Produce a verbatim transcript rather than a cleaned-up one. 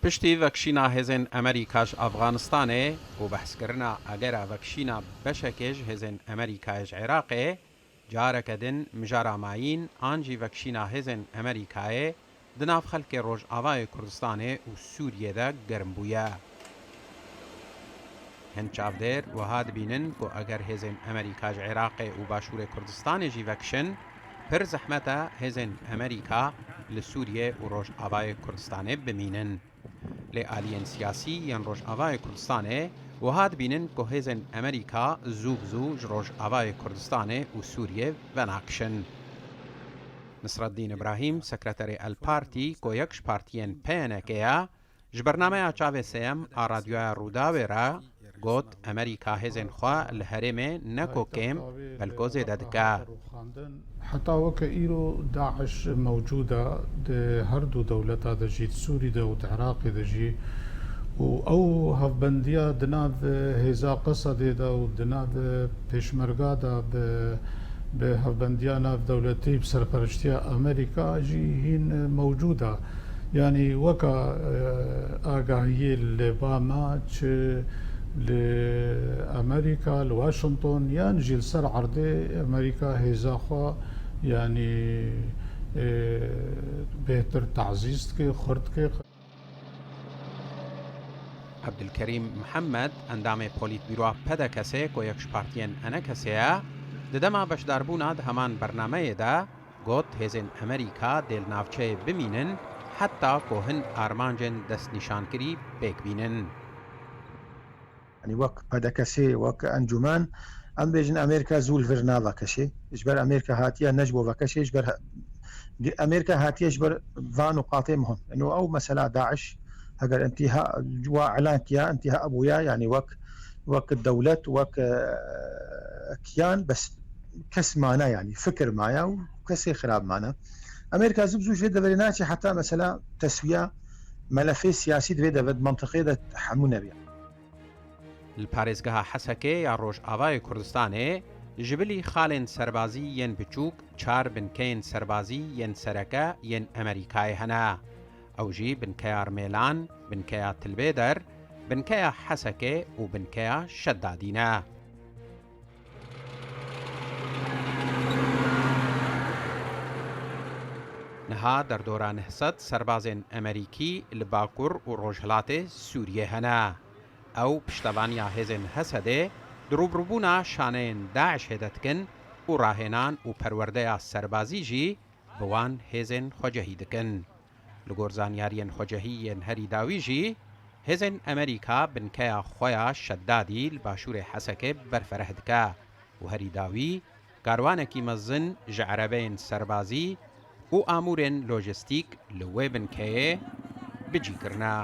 Piştî vekişîna hêzên Amerîka ji Afganistanê û behskirina egera vekişîna beşekê ji hêzên Amerîkayê ji Iraqê, careke din mijara mayîn an jî vekişîna hêzên Amerîkayê di nav xelkê Rojavayê Kurdistanê û Sûriyê de germ bûye. Hin çavdêr wiha dibînin ku eger hêzên Amerîka ji Iraqê û Başûrê Kurdistanê jî vekişin, pir zehmet e hêzên Amerîka li Sûriyê û Rojavayê Kurdistanê bimînin. Lê aliyên siyasî yên Rojavayê Kurdistanê wiha dibînin ku hêzên Amerîka zû bi zû ji Rojavayê Kurdistanê û Sûriyê venakişin. Nisreddîn Îbrahîm, sekreterê El Partî, ku yek ji partiyên P N K ye, ji bernameya Çavê Sêyem a Radyoya Rûdawê re got, Amerîka hêzên xwe li herêmê ne ku kêm, belko zêde dike. Heta weke îro DAIŞ mewcûd e di her du dewleta de jî, di Sûrî de û di Iraqê de jî. Û ew hevbendiya di nav hêza Qesedê de û di nav Pêşmerga de bi, bi hevbendiya navdewletî bi serpereştiya Amerîka jî hîn mewcûd e. Yanî weka, e, agahiyê li ba me, çi li Amerîka, li Washington, yan jî li ser erdê Amerîka hêza xwe, yanî, e, bêhtir tazîz dike, xurt dike. Ebdulkerîm Mihemed, endamê polîtbîroya P D K S'ê ku yek ji partiyên E N K S'ê ye, di dema beşdarbûna di heman bernameyê de got, hêzên Amerîka dê li navçeyê bimînin, heta ku hin armancên destnîşankirî pêk bînin. Yanî wek P D K S, wek encûmen, em bêjin Amerîka zû li vir navekişê. Ji ber Amerîka hatiye, ne ji bo vekişê, ji ber he-, Amerîka hatiye ji ber van nûqatê muhim. Yanî ew mesela DAIŞ, heger întiha wa îlan kiya, întiha bûya, yanî wek, wek dewlet, wek, e, kiyan, bes kes mane, yanî fikir maye û kesê xirab mane. Amerîka zû bi zû ji vê deverê naçe heta mesela teswiya melefê siyasî di vê dever, di mentiqê de hemû nebiya. Li parêzgeha Hesekê ya Rojavayê Kurdistanê ji bilî xalên serbazî yên biçûk çar binkeyên serbazî yên sereke yên Amerîkayê hene. Ew jî binkeya Rmêlan, binkeya Tilbêder, binkeya Hesekê û binkeya Şedadî ne. Niha derdora neh sed serbazên Amerîkî li Bakur û Rojhilatê Sûriyê hene. Ew piştevaniya hêzên Hesedê di rûbirûbûna şaneyên DAIŞ'ê de dikin û rahênan û perwerdeya serbazî jî bi wan hêzên xwecehî dikin. Li gor zanyariyên xwecehî yên herî dawî jî, hêzên Amerîka binkeya xwe ya Şedadî li başûrê Hesekê berfereh dike û herî dawî karwanekî mezin ji erebeyên serbazî û amûrên lojistîk li wê binkeyê bi cî kirine.